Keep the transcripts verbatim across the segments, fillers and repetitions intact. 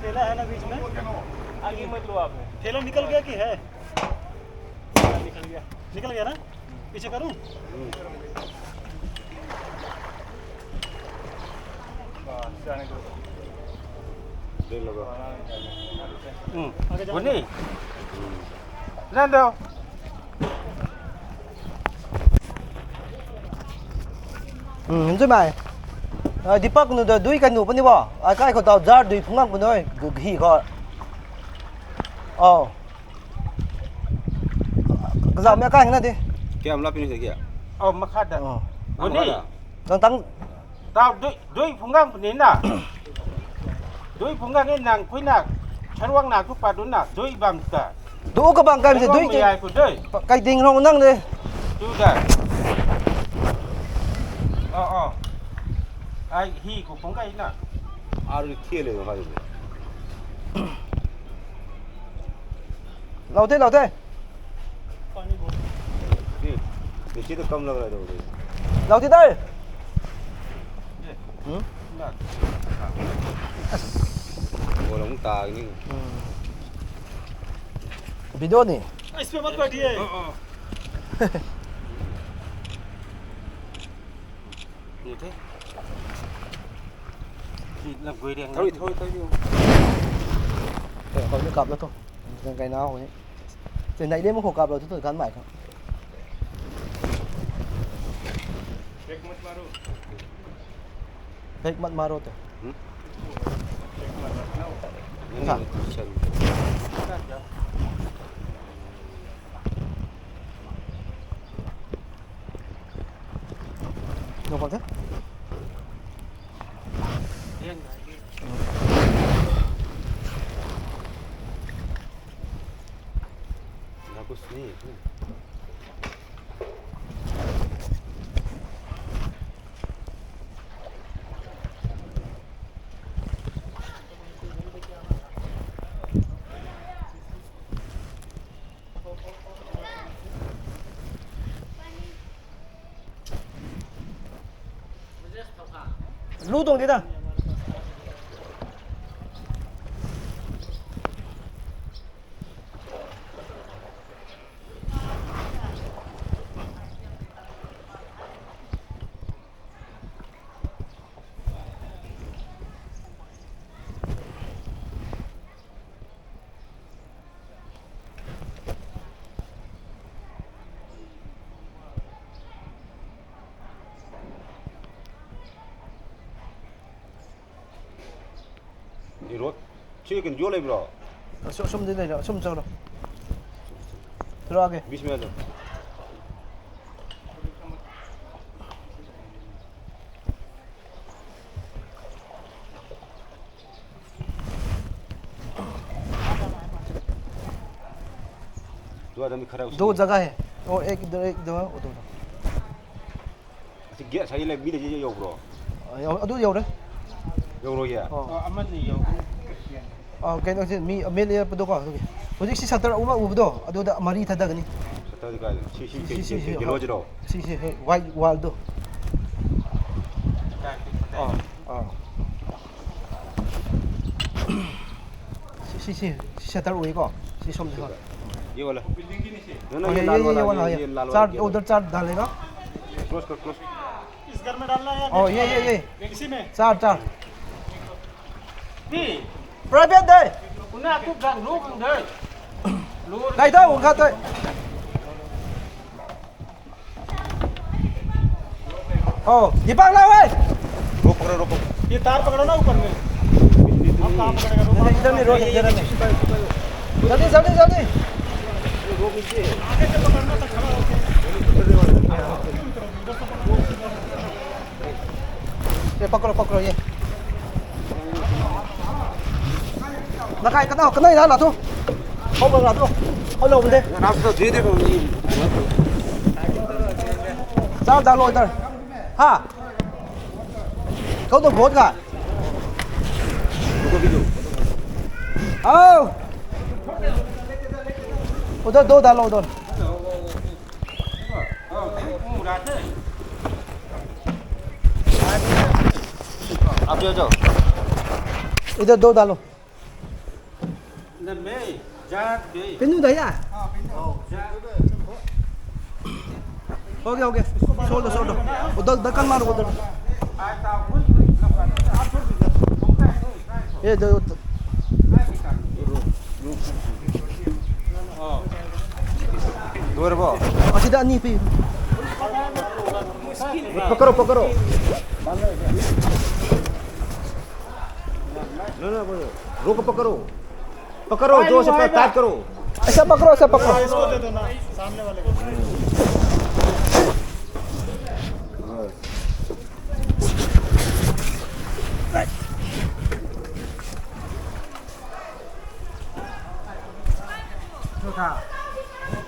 थैला है ना बीच में? आगे मत लो आप। थैला निकल गया कि है? हाँ, निकल गया। निकल गया ना? पीछे करूँ? हम्म। आगे जाओ। Buni. Lan do. Hmm, nzui mai. Ah, Deepak nu da dui kai nu puni bo. Ai kai khou tau jar dui phungak puni, gu-, hi khou. Oh. Kazau mei kai na di. Kiam la pini se kia? Oh, makhat da. Oh. Buni. Tang tang. Tau dui, dui phungak puni na. Dui phungak ni nang kui na. Charwang na tu pa dun na. Dui bam ta. Du ka bang kai se dui. Yai ku dui. Kai ding rong nang de. Tu da. Oh, oh. Ai hi ku phung kai na. Aru thie le hai. Lau te, lau te. Hmm. Ni si to kam lag raha hai. Lau te dai. Hmm? Wo lung ta ni. Hmm. Video ni. Ice pe mat kar diye. Oh, oh. Ni the. Ni lam gui riang. Thori, thori, thori. Eh, kau ni kap na to. Kan kai na ho ni. Te nai le mo kho kap lo tu tu kan mai kha. Brake mat maro. Brake mat maro te. Hmm? Brake mat maro. Sa. Nung kau the? Lu tuang di ta. Ni road si kan jo le bro. Sum, sum di le, sum chau lo. Thura ke. Bis me to. दो आदमी खड़ा है उसमें। दो जगह है। और एक इधर, एक इधर, वो दो। Asi gate sa le mi de yo bro. Adu yo re. Yo ro ya. Oh. Oh, kena si mi, mi le pado ka. Hujik si shutter uma u do. Adu da mari thada gani. Shutter ka. Si si si si si. White wall do. Oh. Ah. Si, si, si, si shutter ui ko. Si som de ko. Ye wala. No, no, ye lal wala, ye lal wala. Char, udhar char dalega. Close kar, close. Is ghar mein dalna hai ya? Oh, ye, ye, ye. Isi mein? Char, char. Bhi. Private de. Una tu gang lu gang de. Lu. Dai da, ung kha te. Oh, Deepak, लाओ भाई। Rope पकड़ो, rope पकड़ो। ये तार पकड़ो ना ऊपर में। आप कहाँ पकड़ेगा? Rope इधर नहीं, rope इधर नहीं। जल्दी, जल्दी, जल्दी। आगे से पकड़ना था खड़ा होके। ये पकड़ो, पकड़ो ये। Nakai, kanai, kanai na la tu. Hou la tu. Hou lo de. Char dalo इधर. Ha. Kau tu बहुत ka. Ao. Udhar do dalo udhar. Idhar do dalo. Pinu da ya? Okay, okay. Soldo, soldo. Uda, dakan maru uda. Ye, da, da. Dua bo. Asida ani pi. Pakaro, pakaro. No, no, no. Ruko pakaro. Pakaro, jo se tight karo. Aisa pakaro, aisa pakaro. इसको दे दो ना, सामने वाले को।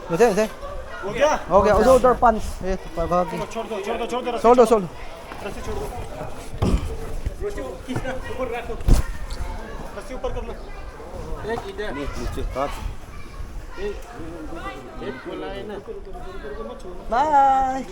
Mate, mate. हो गया? हो गया, उधर, उधर पानी। ये, छोड़ दो, छोड़ दो, छोड़ दो, रस्सी छोड़ दो, छोड़ दो। रस्सी छोड़ दो। रस्सी ऊपर कर लो। एक इधर। नीचे, नीचे, काट। एक, एक को लाए ना। Bye.